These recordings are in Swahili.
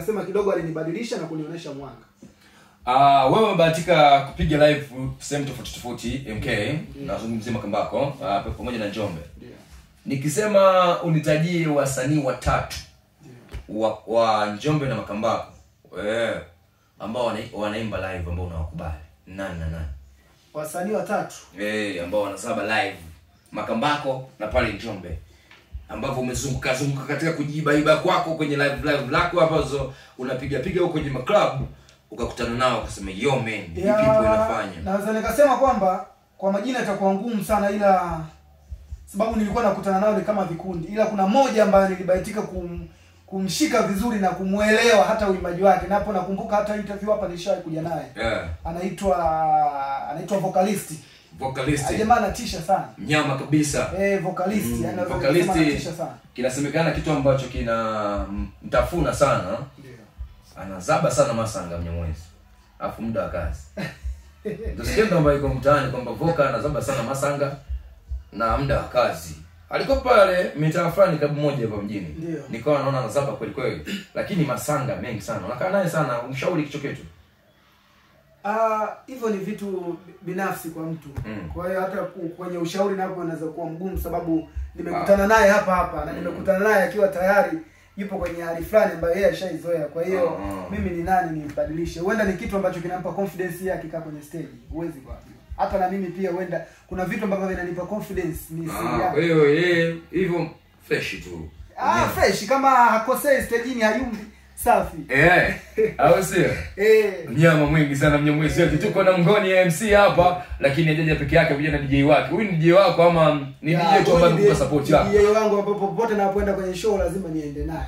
Nikasema kidogo alinibadilisha na kunionyesha mwanga. Wewe umebahatika kupiga live sehemu tofauti tofauti MK, nazungumzia Makambako pamoja na Njombe. Nikisema unitajie wasanii watatu wa Njombe na Makambako ambao wanaimba live ambao unawakubali, nani na nani? Wasanii watatu ambao wanasaba live Makambako na pale Njombe, ambapo umezunguka zunguka katika kujibaiba kwako kwenye live lako ambazo unapiga piga huko kwenye club, ukakutana nao ukasema yo man, hii people inafanya. Naweza nikasema kwamba kwa majina itakuwa ngumu sana, ila sababu nilikuwa nakutana nao ni kama vikundi, ila kuna moja ambaye nilibahatika kumshika vizuri na kumuelewa hata uimbaji wake. Na hapo nakumbuka hata interview hapa nilishawahi kuja naye. Anaitwa Vocalist. Vocalist. Jamaa anatisha sana. Mnyama kabisa. Vocalist, yani Vocalist anatisha sana. Kinasemekana kitu ambacho kina mtafuna sana. Ndio. Anazaba sana Masanga Mnyamwezi. Alafu muda wa kazi. Ndio skendo ambayo iko mtaani kwamba Voka anazaba sana Masanga na muda wa kazi. Alikuwa pale mitaa fulani klabu moja hapa mjini. Nikawa naona anazaba kweli kweli. Lakini Masanga mengi sana. Unakaa naye sana, umshauri kicho kitu. Hivyo ni vitu binafsi kwa mtu. Kwa hiyo hata kwenye ushauri napo unaweza kuwa mgumu, sababu nimekutana naye hapa hapa na nimekutana naye akiwa tayari yupo kwenye hali fulani ambayo yeye ashaizoea. Kwa hiyo mimi ni nani nibadilishe? Huenda ni kitu ambacho kinampa confidence yake akikaa kwenye stage. Huwezi kujua. Hata na mimi pia huenda kuna vitu ambavyo vinanipa confidence ni siri yake. Kwa hiyo yeye hivyo fresh tu. Fresh kama hakosei stage ni hayumbi. Safi. Au sio? Mnyama mwingi sana Mnyamwezi wetu. Tuko na Mngoni MC hapa, lakini hajaja peke yake, pamoja na DJ wake. Huyu ni DJ wako ama ni DJ tu ambaye anakupa support yako? DJ wangu ambapo popote napoenda kwenye show lazima niende naye.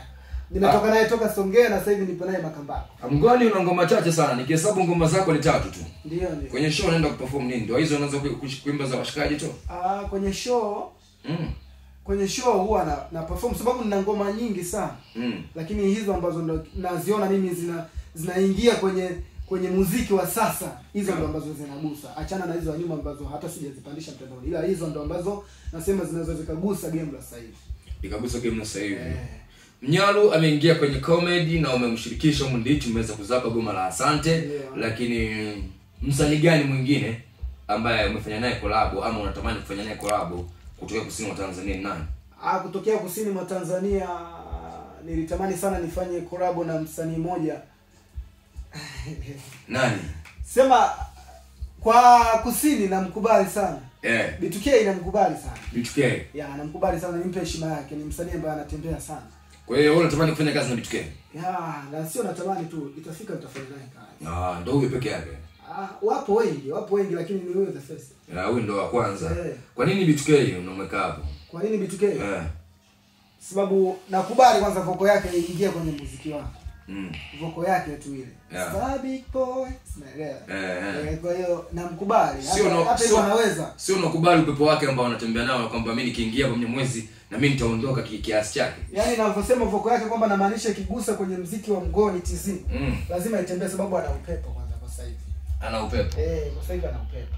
Nimetoka naye toka Songea na sasa hivi nipo naye Makambako. Mngoni una ngoma chache sana. Nikihesabu ngoma zako ni 3 tu. Ndio ndio. Kwenye show unaenda kuperform nini? Ndio hizo unaanza kuimba za washikaji tu? Kwenye show kwenye show huwa na perform sababu nina ngoma nyingi sana. Lakini hizo ambazo naziona mimi zinaingia kwenye muziki wa sasa, hizo ndo ambazo zinagusa. Achana na hizo za nyuma ambazo hata sijazipandisha mtandaoni. Ila hizo ndo ambazo nasema zinaweza zikagusa game la sasa hivi. Ikagusa game la sasa hivi. Mnyalu ameingia kwenye comedy na umemshirikisha Mundichi, umeweza kuzapa goma la Asante. Lakini msanii gani mwingine ambaye umefanya naye collab ama unatamani kufanya naye collab kutoka kusini mwa Tanzania nani? Kutokea kusini mwa Tanzania nilitamani sana nifanye collab na msanii mmoja. Nani? Sema kwa kusini namkubali sana. B2K namkubali sana. B2K. Ya, namkubali sana, nimpe heshima yake, ni msanii ambaye anatembea sana. Kwa hiyo wewe unatamani kufanya kazi na B2K? Ya, na sio natamani tu, itafika nitafanya naye kazi. Ndio huyo peke yake. Wapo wengi lakini ni huyo the first. Huyo ndo wa kwanza. Kwa nini B2K unamweka hapo? Kwa nini B2K? Sababu nakubali kwanza voko yake iingie kwenye muziki wangu. Voko yake tu ile. Star big boy, unaelewa? Kwa hiyo namkubali. Hata hivyo anaweza. Sio unakubali upepo wake ambao anatembea nao kwamba mimi nikiingia kwa Mnyamwezi na mimi nitaondoka kiasi chake. Yaani ninavyosema voko yake kwamba namaanisha ikigusa kwenye muziki wa Mngoni TZ. Lazima itembee sababu ana upepo kwanza kwa sasa hivi. Ana upepo. Kwa sasa hivi ana upepo.